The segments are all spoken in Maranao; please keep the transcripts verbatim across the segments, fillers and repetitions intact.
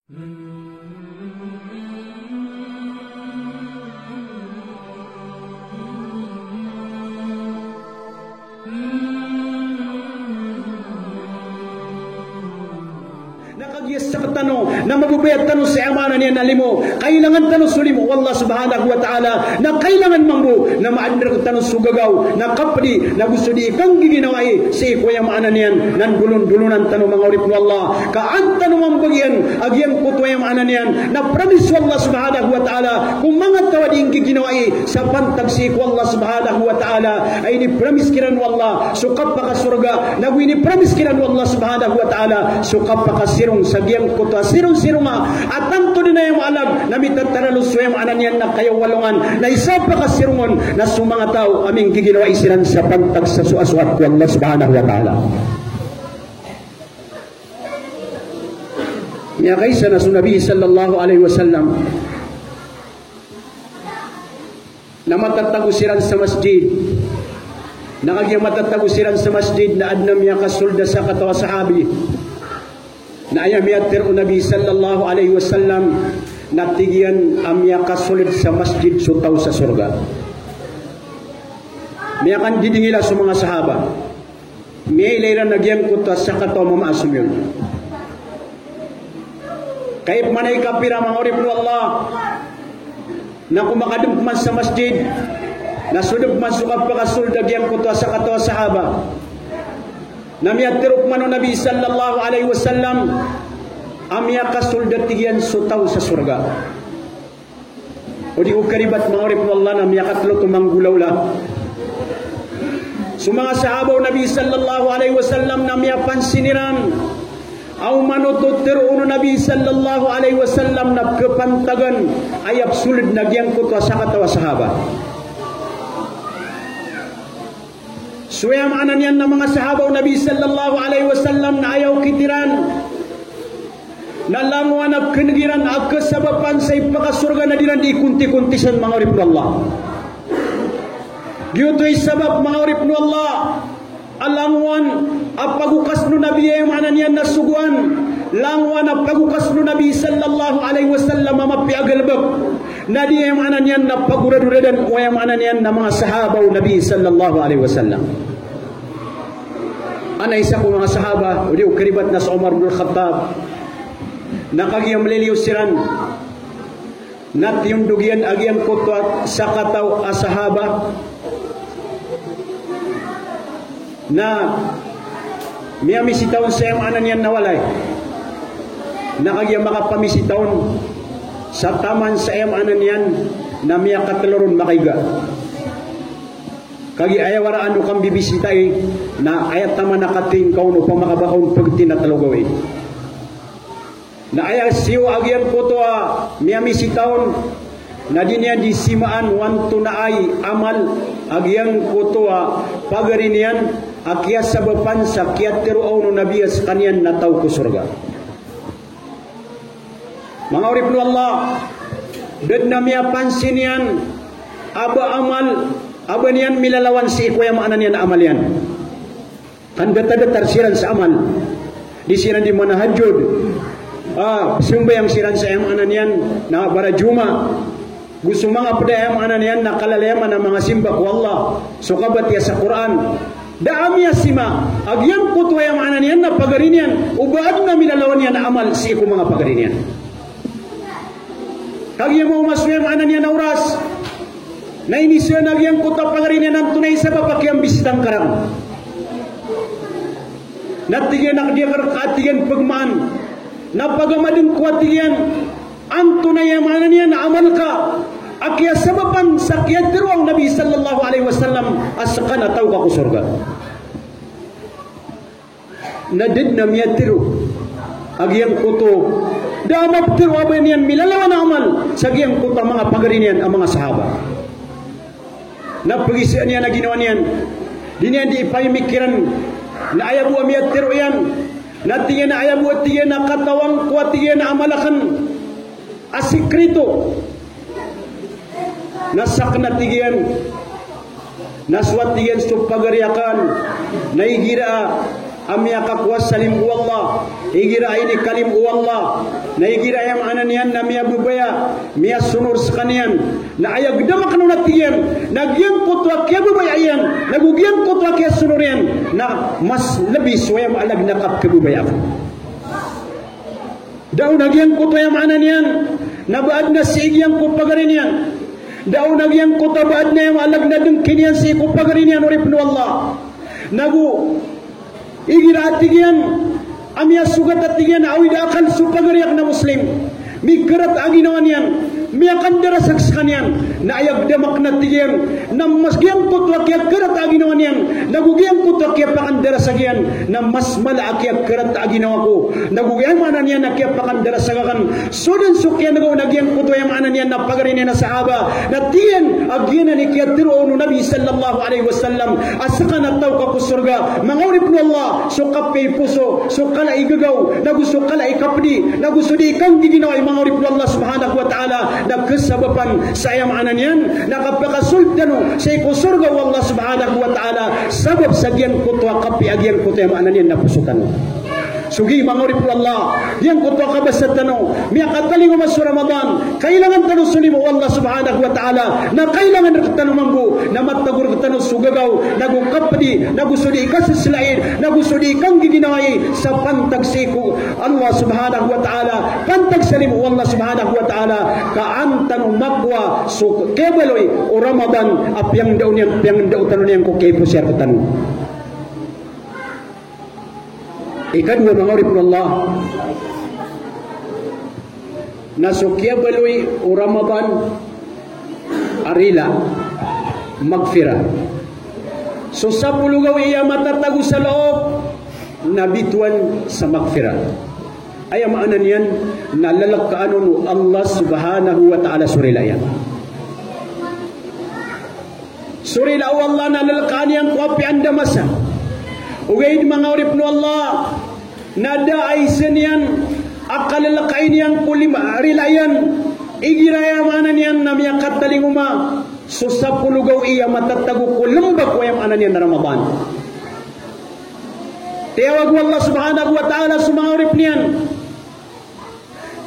Na kagiya sktano na mababaya tano sa aya maana niyan na limo. Kailangan tano so limo o Allah Subhanahu wa Ta'ala. Na kailangan mambo na maadn rktano so gagaw na kapdi na go so di kanggiginawai sii ko aya maana niyan na ndolondolonan tano, manga oripn o Allah. Ka an tano mambagian a giyangkoto aya maana niyan na promise o Allah Subhanahu wa Ta'ala ko manga taw a di nggiginawai sa pantag sii ko Allah Subhanahu wa Ta'ala, a inipromise kiran o Allah so kapakasorga, nago inipromise kiran o Allah Subhanahu wa Ta'ala so kapakasirong sa giyangkoto a sirong-sironga a tanto dn a aya maana na mitataralo so aya maana niyan na kayawalongan, na isa a pakasirongon na so manga taw a minggiginawai siran sa pantag sa soasoat ko Allah Subhanahu wa Ta'ala. Miyakaisa na so Nabi sallallahu alaihi wasallam na matatago siran sa masjid. Na kagiya matatago siran sa masjid na adn a miyakasold a sakataw a sahabi. Na aya miyatharo o Nabi sallallahu alaihi wasallam na tig iyan a miyakasold sa masjid so taw sa sorga. Miyakandidingila so manga sahaba. Miyailay iran a giyangkoto a sakataw a mama a somiyold. Ka ipman a ikapira, manga oripn o Allah, na ko makadn pman sa masjid na sold pman so kapakasold a giyangkoto a sakataw a sahaba. Na miyatharo pman o Nabi sallallahu alaihi wasallam a miyakasold a tig iyan so taw sa sorga. O di ko karibat, manga oripn o Allah, na miyakatlo oto manggolawla so manga sahaba o Nabi sallallahu alaihi wasallam na miyapansin iran a oman oto tharoon o Nabi sallallahu alaihi wasallam na kapantagan a aya psold na giyangkoto a sakataw a sahaba. So aya maana niyan na manga sahaba o Nabi sallallahu alaihi wasallam na aya okit iran na langowan a khneg iran a kasabapan sa ipakasorga na di iran di ikontikontisan, manga oripn o Allah. Giyoto i sabap, manga oripn o Allah, a langowan a pagokasn o Nabi aya maana niyan na sogoan, langowan a pagokasn o Nabi sallallahu alaihi wasallam a mapiya a galbk. Na di aya maana niyan na pagoradoradan o aya maana niyan na manga sahaba o Nabi sallallahu alaihi wasallam. Adn a isa ko manga sahaba, o di ko karibat na so Umar bin Khattab, na kagiya mliliyo siran na tiyondog iyan a giyangkoto a sakataw a sahaba. Na miyamisita on sa aya maana niyan na walay. Na kagiya makapamisita on sa taman sa aya maana niyan na miyakatlo ron makaiga. Kagiya aya waraan o kambibisitai na aya taman a katingka on opama ka ba ka on pagti na tlo gawii. Na aya siyo a giyangkoto a miyamisita on na di niyan di simaan o antonaa i amal a giyangkoto a pagari niyan a kiyasabapan sa kiyatharo on o Nabi a skaniyan na taw ko sorga. Manga oripn o Allah, da dn a miyapansin iyan a ba amal a ba niyan milalawan sii ko aya maana niyan a amal iyan. Kan datar-datar siran sa amal. Di siran di manahajjud. Ah, sambayang siran sa aya maana niyan na bara Juma. Go so manga pd a aya maana niyan na kalalayaman a manga simba ko Allah. So kabatiya sa Qur'an. Da a miyasima a giyangkoto a aya maana niyan na pagari niyan. O ba adn a milalawan iyan a amal sii ko manga pagari niyan. Kagiya maoma so aya maana niyan a oras na iniza na giyangkoto a pagari niyan antonaa i sabap a kiyambisita ngka rakn. Na tig iyan a di akn rka, tig iyan, pagmaan na pagamadn ko, tig iyan, antonaa i aya maana niyan a amal ka a kiyasabapan sa kiyatharo o Nabi sallallahu alaihi wasallam a ska na taw ka ko sorga. Na da dn a miyatharo a giyangkoto, da a maptharo a ba niyan milalawan a amal sa giyangkoto a manga pagari niyan a manga sahaba. Na pagizaan iyan a ginawa niyan, di niyan di ipamimikiran na aya bo a miyatharo iyan. Na tig iyan a aya bo, tig iyan, a katawan ko, tig iyan, a amal akn a sikrito. Na sakn a tig iyan, na so a tig iyan so pagari akn na igira a a miyakakowa sa limo o Allah, igira a inikalimo o Allah, na igira aya maana niyan na miyababaya, miyasonor skaniyan, na aya gdamakn on a tig iyan, na giyangkoto a kiyababaya iyan, nago giyangkoto a kiyasonor iyan, na mas lbi so aya maana na kapkhababaya. Da on a giyangkoto aya maana niyan na ba adn a sii giyangkoto pagari niyan. Da on a giyangkoto a ba adn a aya maana na dngki niyan sii ko pagari niyan, oripn o Allah. Nago igira a tig iyan a miyasogat a tig iyan a awid a akal so pagari akn a Muslim, mikrata a ginawa niyan, miyakandarasag skaniyan, na aya gdamakn a tig iyan na mas giyangkoto a kiyakrata a ginawa niyan, nago giyangkoto a kiyapakandarasag iyan, na mas mala a kiyakrata a ginawa ko, nago aya maana niyan a kiyapakandarasag akn, so dn so kiyan'ga on a giyangkoto aya maana niyan na pagari niyan a sahaba, na tig iyan a giyanan i kiyatharoa on o Nabi sallallahu alaihi wasallam a ska na taw ka ko sorga, manga oripn o Allah, so kapiya i poso, so kala i gagaw, nago so kala i kapdi, nago so dii kanggiginawai, manga oripn o Allah subhanahu wa ta'ala, na khasabapan sa aya maana niyan na kapakasold tano sii ko sorga o Allah subhanahu wa ta'ala, sabap sa giyangkoto a kapiya a giyangkoto aya maana niyan na poso tano. So giya manga oripn o Allah, giyangkoto a kabasa tano, miyakatalingoma so Ramadan, kailangan tano so limo o Allah subhanahu wa ta'ala, na kailangan rktano mambo na matago rktano so gagaw, nago kapdi, nago so dii kaseslaid, nago so dii kanggiginawai sa pantag sii ko Allah subhanahu wa ta'ala, pantag sa limo o Allah subhanahu wa ta'ala, ka an tano makowa so kiyabaloy o Ramadan a piyangndao niyan, piyangndao tano niyan ko kiyaposa rktano. Ikadowa, manga oripn o Allah, na so kiyabaloy o Ramadan a rila, maghfirah. So sapolo gawii a matatago sa loob na bitowan sa maghfirah. Aya maana niyan na lalkaan on o Allah subhanahu wa ta'ala so rila iyan. So rila o Allah na lalkaan iyan ko apiya anda masa. Ogaid, manga oripn o Allah, na da a isa niyan a kalalakain iyan ko lima, rila iyan, igira aya maana niyan na miyakatalingoma so sapolo gawii a matatago ko lmbak o aya maana niyan na Ramadan. Tiyawag o Allah subhanahu wa ta'ala so manga oripn iyan.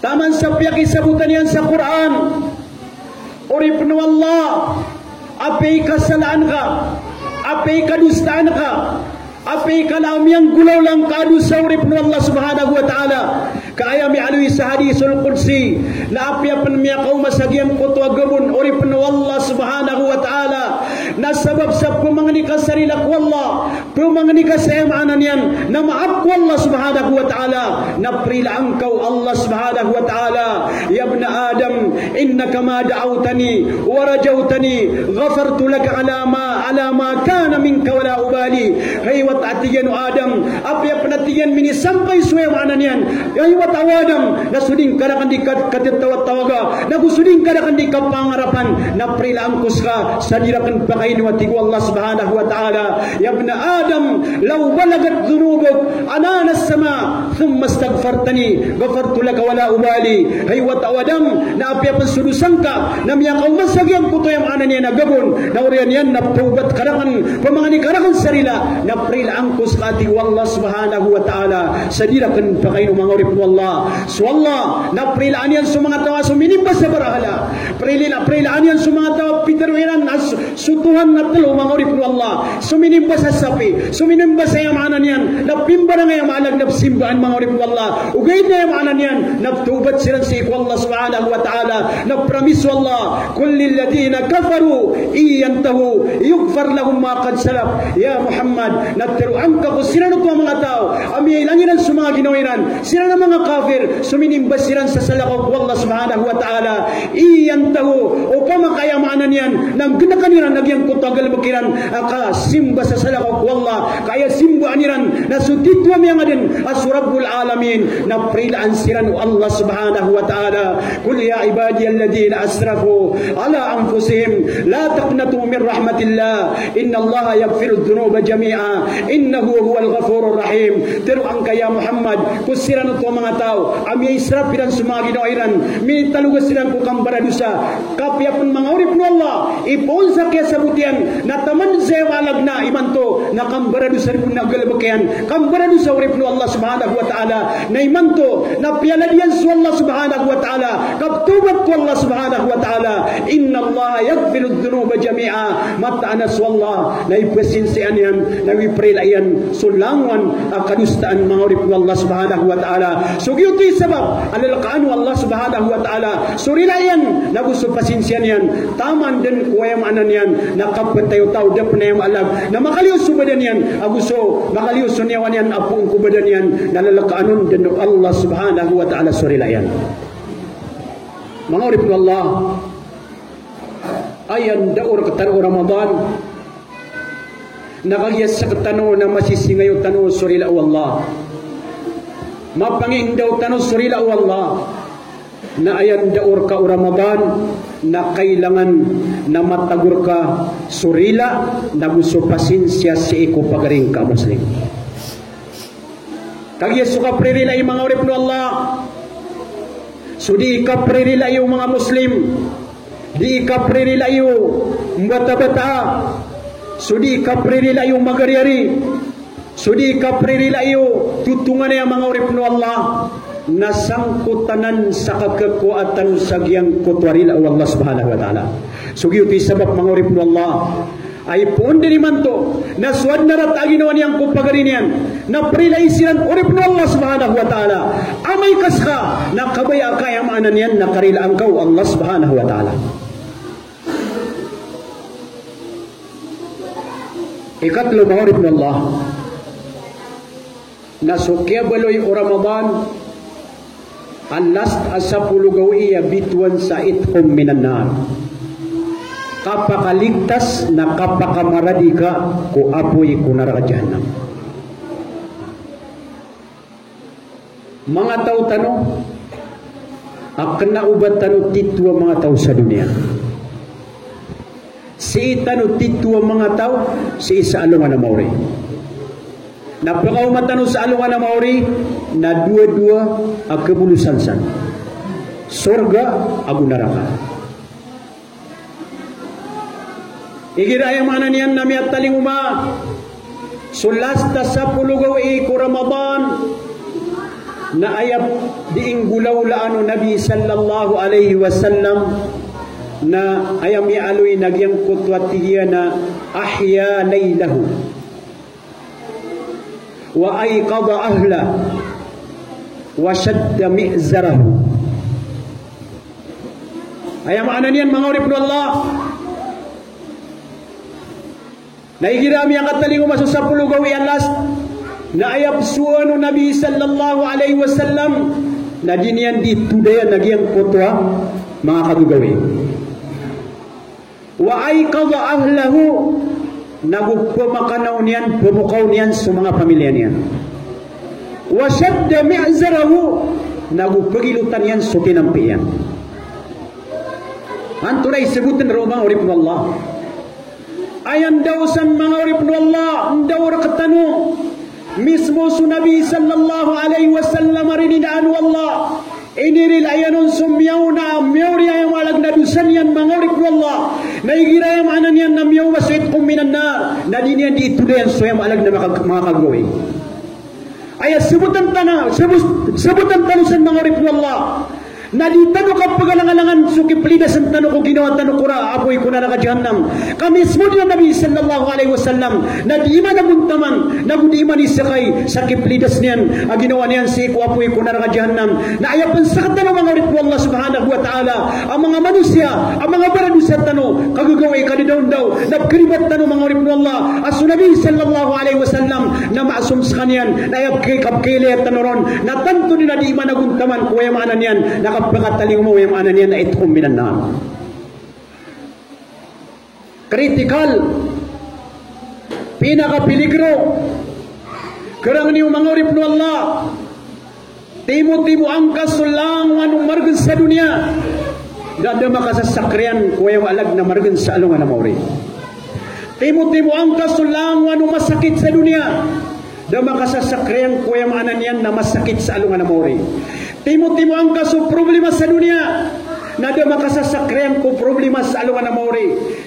Taman sa piyakisabotan iyan sa Qur'an, oripn o Allah, apiya i kasalaan ka, apiya i kadosaan ka, apiya i kala a miyanggolawla angka a dosa, oripn o Allah subhanahu wa ta'ala, ka aya miyaaloy sa hadithul qudsi na apiya pn miyakaoma sa giyangkoto a gabon, oripn o Allah subhanahu wa ta'ala, na sabap sa pmangni ka sa rila ko Allah, pmangni ka sa aya maana niyan na maap ko Allah subhanahu wa ta'ala, na prilaan ka o Allah subhanahu wa ta'ala. Ya ibna Adam, innaka ma da'awtani wa rajawtani ghafartu laka ala ma, ala ma kana minka wa la ubali. Hay wata, a tig iyan, o Adam, apiya pn, a tig iyan, minisampay so aya maana niyan, hay wata o Adam, na so di ngka rakn di ka, katatawatawaga, nago so di ngka rakn di kapangarapan, na prilaan ko ska sa di rakn pakaino, a tig o Allah subhanahu wa ta'ala. Ya ibna Adam, law balagat dhunubuk anana as-sama thumma istaghfartani ghafartu laka wa la ubali. Hay wata o Adam, na apiya pn so dosa ngka na miyakaoma sa giyangkoto aya maana niyan a gabon, na oriyan iyan na ptawbat ka rakn, pmangni ka rakn sa rila, na prilaan ko ska, a tig o Allah subhanahu wa ta'ala, sa di rakn pakaino, manga oripn o Allah. So Allah na prilaan iyan so manga taw a so minimba sa barahala. Prila, prilaan iyan so manga taw a pitharo iran a so, so Tuhan na tlo, manga oripn o Allah. So minimba sa sapi, so minimba sa aya maana niyan na pimbarangay a maana na psimbaan, manga oripn o Allah. Ogaid na aya maana niyan na ptawbat siran sii ko Allah subhanahu wa ta'ala, na pramis o Allah, qul lilladhina kafaru in yantahu yughfar lahum ma qad salaf. Ya Muhammad, na tharoa ngka ko siran oto a manga taw a miyailang iran so manga ginawa iran, siran a manga kafir, so minimba siran sa salakaw ko Allah subhanahu wa ta'ala, in yantahu, opama ka aya maana niyan na nggnkan iran a giyangkoto a galbk iran a kasimba sa salakaw ko Allah, ka aya simbaan iran na so titho a miyangadn a so Rabbul Alamin, na prilaan siran o Allah subhanahu wa ta'ala. Qul ya ibadiyalladhina asrafu ala anfusihim la taqnatu min rahmatillah Innallaha yaghfirudh dhunuba jami'a, innahu huwal ghafurur rahim. Tharoang ka ya Muhammad ko siran oto a manga taw a miyaisrap iran so manga ginawa iran, mitaloga siran ko kambaradosa. Kapiya pn manga oripn o Allah, ipoon sa kiyasabot iyan na taman sa aya maana na imanto na kambaradosa ripn na galbk iyan. Kambaradosa oripn o Allah subhanahu wa ta'ala na imanto na piyalad iyan so Allah subhanahu wa ta'ala. Kapthawbat ko Allah subhanahu wa ta'ala. Innallaha yaghfirudh dhunuba jami'a. Mataan a so Allah na ipasinsiya niyan, na iprila iyan so langowan a kadosaan, manga oripn o Allah subhanahu wa ta'ala. So giyoto i sabap a lalkaan o Allah subhanahu wa ta'ala so rila iyan, nago so pasinsiya niyan, taman dn ko aya maana niyan na kapatay o taw, da pn aya maana na makaliyo so badan iyan, ago so makaliyo so niyawa niyan a poon ko badan iyan, na lalkaan on dn o Allah subhanahu wa ta'ala so rila iyan. Manga oripn o Allah, aya ndaor rktano o Ramadan, na kagiya sktano na masisingayo tano so rila o Allah. Mapangindaw tano so rila o Allah. Na aya ndaor ka o Ramadan, na kailangan na matagor ka so rila, nago so pasinsiya sii ko pagari ngka a Muslim. Kagiya so kapririlai, manga oripn o Allah, so di kapririlai o manga Muslim, di kapririlai o mbatabata, so di kapririlai o magariyari, so di kapririlai o totonganay a, manga oripn o Allah, na sangkotanan sa kakakowa tano sa giyangkoto a rila o Allah subhanahu wa ta'ala. So giyoto i sabap, manga oripn o Allah, a ipoon dn imanto na so adn a rata a ginawa niyan ko pagari niyan na prilai siran, oripn o Allah subhanahu wa ta'ala. Amay ka ska na kabaya ka, aya maana niyan na karilaan ka o Allah subhanahu wa ta'ala. Ikatlo, manga oripn o Allah, na so kiyabaloy o Ramadan a last a sapolo gawii a bitowan sa itqun minan nar. Kapakaligtas na kapakamaradika ko apoy ko naraka jahannam. Manga taw tano a kna o ba tano titho a manga taw sa doniya. Sii tano titho a manga taw sii sa alongan a maori. Na pkaoma tano sa alongan a maori na dowa-dowa a kabolosan san. Sorga ago naraka. Igira aya maana niyan na miyatalingoma so last a sapolo gawii ko Ramadan, na aya dii nggolawlaan o Nabi sallallahu alaihi wasallam, na aya miyaaloy na giyangkoto a tig iyan a ahya lailahu wa ayqadha ahlahu wa shadda mi'zarahu. Aya maana niyan, manga oripn o Allah, na igira miyakatalingoma so sapolo gawii a last, na aya psowan o Nabi sallallahu alaihi wasallam na di niyan dii todayan a giyangkoto a manga kagagawii. Wa ayqadha ahlahu, nago pmakanaw niyan, pmokaw niyan so manga pamilya niyan. Wa shadda mi'zarahu, nago pagilotan iyan so tinampi iyan. Antonaa i sabotn roo, manga oripn o Allah? Aya ndaw san, manga oripn o Allah, ndaw rktano. Mismo so Nabi sallallahu alaihi wasallam a riridaan o Allah, inirila iyan on so miyaona a miyaori aya maana na dosa niyan, manga oripn o Allah. Na igira aya maana niyan na miyaoma so itqun minan nar, na di niyan dii todayan so aya maana na manga kagawii. Aya sabotn tano, sabot-, sabotn tano san, manga oripn o Allah, na di tano kapagalangalangan so kiplidasn tano ko ginawa tano ko ra-, apoy ko naraka jahannam. Ka mismo dn o Nabi sallallahu alaihi wasallam na dii man agontaman, nago dii man isakay sa kiplidas niyan a ginawa niyan sii ko apoy ko naraka jahannam. Na aya pn sktano, manga oripn o Allah subhanahu wa ta'ala, a manga manosiya a manga baradosa tano, kagagawii, kadadaondaw, na pkharibat tano, manga oripn o Allah, a so Nabi sallallahu alaihi wasallam na ma'sum skaniyan, na aya pkhailaya tano ron na tanto dn a dii man agontaman ko aya maana niyan na kapakatalingoma o aya maana niyan na itqun minan nar. Critical. Pinakapiligro. Karangni o, manga oripn o Allah, timotimo angka so langowan o margn sa doniya, da a da makasasakriyan ko aya maana na margn sa alongan a maori. Timotimoan ka so langowan o masakit sa doniya, da makasasakriyan ko, aya maana niyan na masakit sa alongan a maori. Timotimoan ka so problema sa doniya, na da makasasakriyan ko problema sa alongan a maori.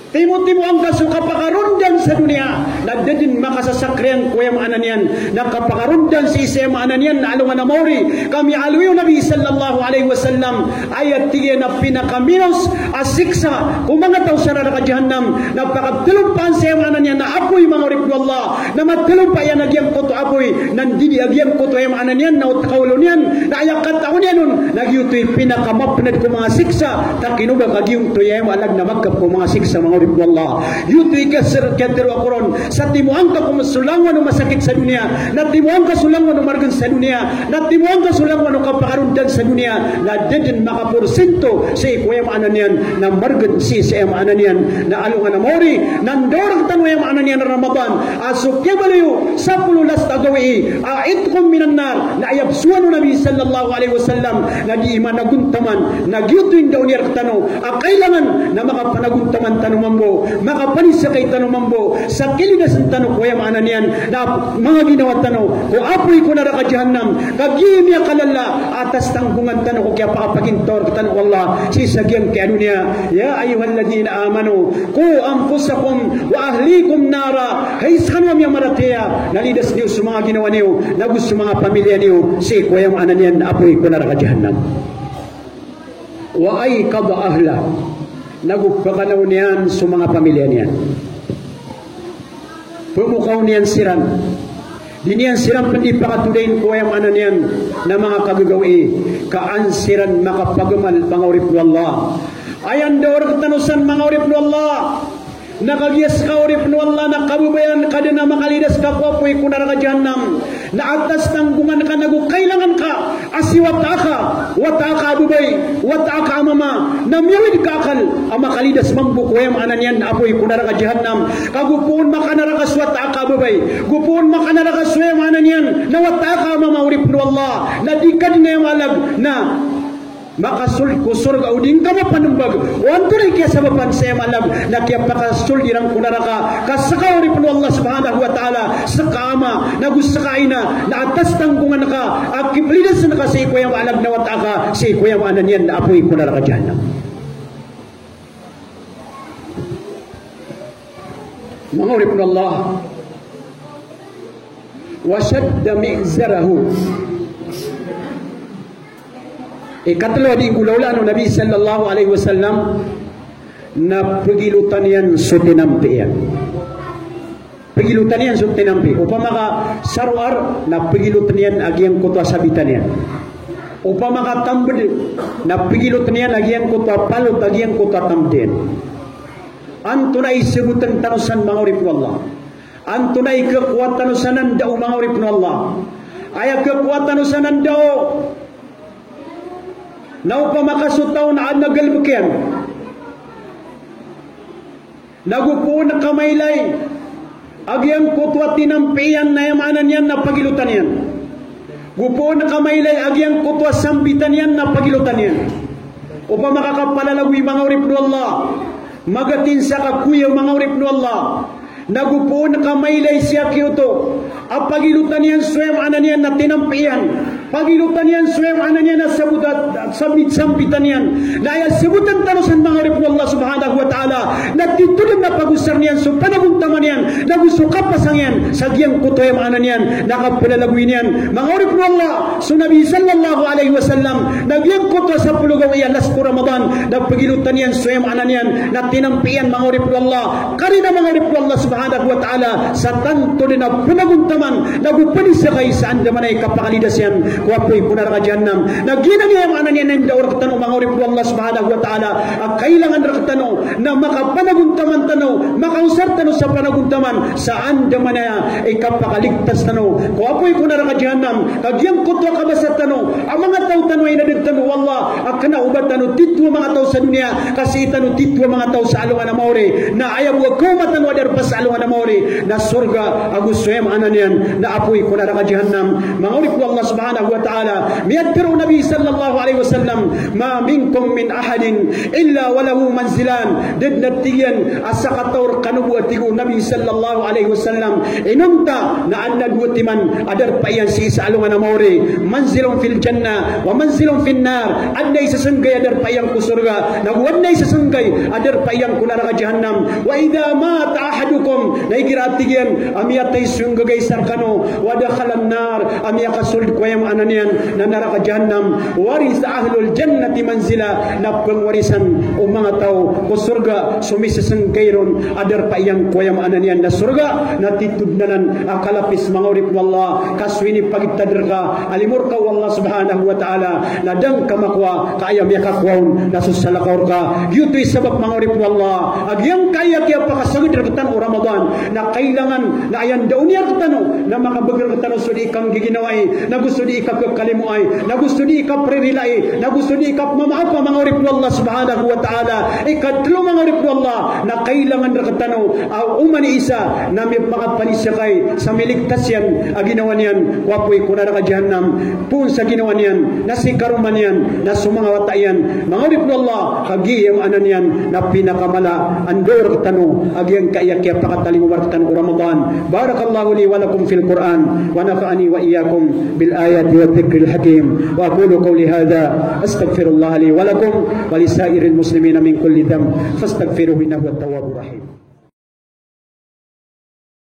Timotimoan ka so kapakarondan sa doniya, na da den makasasakriyan ko, aya maana niyan na kapakarondan sii sa, aya maana niyan na alongan a maori. Ka miyaaloy o Nabi sallallahu alaihi wasallam, aya tig iyan a pinakaminos a siksa ko manga taw sa naraka jahannam na pakatalompaan sa, aya maana niyan na apoy, manga oripn o Allah, na matalompaan iyan a giyangkoto a apoy, na ndidi a giyangkoto, aya maana niyan na oto ka olo niyan, na aya katawan iyan on na giyoto i pinakamapnd ko manga siksa. Takino ba ka giyoto i, aya maana niyan na makap ko manga siksa, manga oripn o Allah. Giyoto i kasr, katharo ako ron, sa timoan ka ko so langowan o masakit sa doniya, na timoan ka so langowan o margn sa doniya, na timoan ka so langowan o kapakarondan sa doniya, na da den makaporsinto sii ko, aya maana niyan na margn sii sa, aya maana niyan na alongan a maori. Na ndao rktano, aya maana niyan na Ramadan a so kiyabaloy o sapolo last a gawii a itqun minan nar, na aya bsowan o Nabi sallallahu alaihi wasallam na dii managontaman, na giyoto i ndao niyan rktano a kailangan na makapanagontaman tano mambo, makapanisakay tano mambo sa kilidasn tano ko, aya maana niyan na manga ginawa tano ko apoy ko naraka jahannam. Ka giya i miyakalala a tastanggongan tano ko kiyapakapagintaw rktano o Allah sii sa giyangkai a doniya. Ya ayyuhalladhina amanu, qu anfusakum wa ahlikum nara. Hay skano a miyamaratiyaya, na lidas niyo so manga ginawa niyo, nago so manga pamilya niyo sii ko, aya maana niyan na apoy ko naraka jahannam. Wa aiqadha ahlah, nago pakanaw niyan so manga pamilya niyan. Pmokaw niyan siran. Di niyan siran pn di pakatodain ko, aya maana niyan na manga kagagawii, ka an siran makapagamal, manga oripn o Allah. Aya ndao rktano san, manga oripn o Allah, na kagiya ska, oripn o Allah, na kababayaan ka dn a makalidas ka ko apoy ko naraka jahannam, na a tastanggongan ka nago kailangan ka a si wata aka, wata aka a babay, wata aka a mama, na miyawid ka akal a makalidas mambo ko, aya maana niyan na apoy ko naraka jahannam. Ka go poon makanaraka so wata aka a babay, go poon makanaraka so, aya maana niyan na wata aka a mama, oripn o Allah, na di ka dn, aya maana niyan na makasold ko sorga o di ngka mapanmbag o antonaa i kiyasabapan sa, aya maana niyan na kiyapakasold iran ko naraka. Ka ska, oripn o Allah subhanahu wa ta'ala, ska ama, nago ska ina, na a tastanggongan ka a kiplidasn ka sii ko, aya maana niyan na wata aka, sii ko, aya maana niyan na apoy ko naraka jahannam. Manga oripn o Allah, wa shadda mi'zarahu. Ikatlo a di nggolawlaan o Nabi sallallahu alaihi wasallam na pagilotan iyan so tinampi iyan. Pagilotan iyan so tinampi. Opama ka saroar, na pagilotan iyan a giyangkoto a sabitan iyan. Opama ka tambd, na pagilotan iyan a giyangkoto a palot a giyangkoto a tambd iyan. Antonaa i sabotn tano san, manga oripn o Allah? Antonaa i khakowa tano san a ndao, manga oripn o Allah? Aya khakowa tano san a ndao na opama ka so taw na adn a galbk iyan, nago poon ka mailay a giyangkoto a tinampi iyan na, aya maana niyan na pagilotan iyan. Go poon ka mailay a giyangkoto a sambitan iyan na pagilotan iyan. Opama ka kapalalagoy, manga oripn o Allah, magatin sa kakoya, manga oripn o Allah, nago poon ka mailay sii a kiyoto a pagilotan iyan so, aya maana niyan na tinampi iyan, pagilotan iyan so, aya maana niyan na sabot a, sambit-, sambitan iyan. Na aya sabotn tano san, manga oripn o Allah subhanahu wa ta'ala, na tito dn a pagosarn iyan so panagontaman iyan, nago so kapasang iyan sa giyangkoto, aya maana niyan na kapalalagoy niyan, manga oripn o Allah. So Nabi sallallahu alaihi wasallam na giyangkoto a sapolo gawii a last ko Ramadan na pagilotan iyan so, aya maana niyan na tinampi iyan, manga oripn o Allah. Karina, manga oripn o Allah subhanahu wa ta'ala, sa tanto dn a panagontaman nago panisakay sa andamanaya i kapakalidas iyan ko apoy ko naraka jahannam. Na giyanan i, aya maana niyan na ndao rktano, manga oripn o Allah subhanahu wa ta'ala, a kailangan rktano na makapanagontaman tano, makaosar tano sa panagontaman sa andamanaya i kapakaligtas tano ko apoy ko naraka jahannam. Ka giyangkoto a kabasa tano a manga taw tano a inadn tano o Allah a kna o ba tano tano titho a manga taw sa doniya, ka sii tano titho a manga taw sa alongan a maori. Na aya bo a kaoma tano a darpa sa alongan a maori na sorga ago so aya maana niyan na apoy ko naraka jahannam. Manga oripn o Allah subhanahu wa ta'ala, miyatharo o Nabi sallallahu alaihi wasallam, "Ma minkum min ahadin illa wa lahu manzilan." Da dn a tig iyan a sakataw rkano bo a tig o Nabi sallallahu alaihi wasallam, inonta na adn a dowa timan a darpa iyan sii sa alongan a maori. Manzilun fil jannah wa manzilun fin nar. Adn a isasanggay a darpa iyan ko sorga, nago adn a isasanggay a darpa iyan ko naraka jahannam. Wa idha mata ahadukum, na igira a tig iyan a miyatay so inggaga isa rkano, wa dakhalan nar, a miyakasold ko aya maana niyan na naraka jahannam, waritha ahlul jannati manzilah, na pngwarisan o manga taw ko sorga so misasanggay ron a darpa iyan ko aya maana niyan na sorga, na titho dn anan a kalapis, manga oripn o Allah. Ka so inipagitad rka a limo rka o Allah subhanahu wa ta'ala na da ngka makowa, ka aya miyakakowa on na so salakaw rka. Giyoto i sabap, manga oripn o Allah, a giyangkaya kiyapakasagad rktano o Ramadan na kailangan na aya ndaoniya rktano na makabagr rktano so di kanggiginawai, nago so di kakhakalimoay, nago so di kapririlai, nago so di kapmamaapa, manga oripn o Allah subhanahu wa ta'ala. Ikatlo, manga oripn o Allah, na kailangan rktano a oman i isa na miyapakapanisakay sa miligtas iyan a ginawa niyan ko apoy ko naraka jahannam, poon sa ginawa niyan na si karoma niyan na so manga wata iyan. Manga oripn o Allah, ka giya maana niyan na pinakamala a ndaw rktano a giyangkaya kiyapakatalingoma rktano o Ramadan. Barakallahu li wa lakum fil Qur'an, wa nafa'ani wa iyyakum bil ayati wa dhikril hakim. Wa aqulu qawli hadha, astaghfirullaha li wa lakum wa li sa'iril muslimina min kulli dhanb, fastaghfiruhu innahu huwat tawwabur rahim.